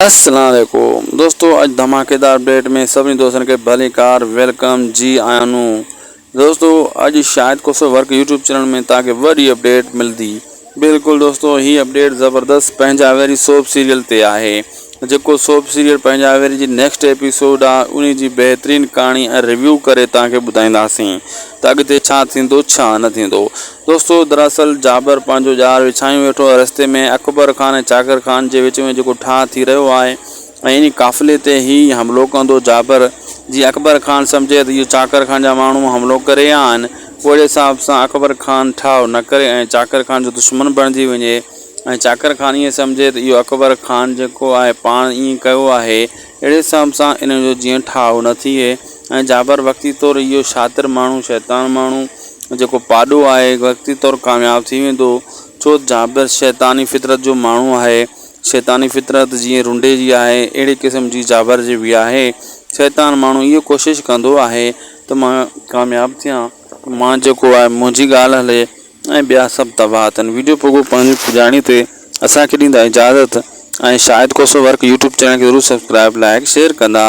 السلام عليڪم دوستو اڄ ڌماڪيدار اپڊيٽ ۾ سڀني دوستن کي ڀليڪار welcome جي آيان نو دوستو اڄ Shahid Khoso work YouTube channel ۾ توهان کي وڏي اپڊيٽ ملدي بلڪل دوستو هي اپڊيٽ زبردست پنهنجا ويري سوپ سيريل تي آهي جيڪو سوپ سيريل پنهنجا ويري جي نيڪسٽ ايپيسوڊ آ انهي جي بهترين ڪهاڻي ۽ ريويو ڪري توهان کي ٻڌائينداسين ته اڳتي ڇا ٿيندو ڇا نه ٿيندو دوستو دراصل جابر پنهنجو ڄار وڇايون ويٺو آهي رستي ۾ اڪبر خان ۽ چاڪر خان جي وچ ۾ جيڪو ٺاهه ٿي رهيو آهي ۽ انهي قافلي تي هي حملو ڪندو جابر جي اڪبر خان سمجهي ته اهو چاڪر خان جا ماڻهو حملو ڪري ويا آهن پوء اهڙي حساب سان اڪبر خان ٺاهه نه ڪري ۽ چاڪر خان جو دشمن بڻجي وڃي ۽ چاڪر خان ائين سمجهي ته اهو اڪبر خان جيڪو آهي پاڻ ائين ڪيو آهي اهڙي حساب سان ان جو جيئن ٺاهه نه ٿئي ۽ جابر وقتي طور اهو شاطر ماڻهو شيطان ماڻهو جيڪو پاڏو آهي وقتي طور ڪامياب ٿي ويندو ڇو جابر شيطاني فطرت جو ماڻهو آهي شيطاني فطرت جيئن رنڊي جي آهي اهڙي قسم جي جابر جي به آهي شيطان ماڻهو اهو ڪوشش ڪندو آهي ته مان ڪامياب ٿيان مان جيڪو آهي منهنجي ڳالهه هلي ۽ ٻيا سڀ تباهه ٿين ويڊيو پڳو پنهنجي پڄاڻي تي اسان کي ڏيندا اجازت ۽ Shahid Khoso work YouTube channel کي ضرور سبسڪرائب لائڪ شيئر ڪندا.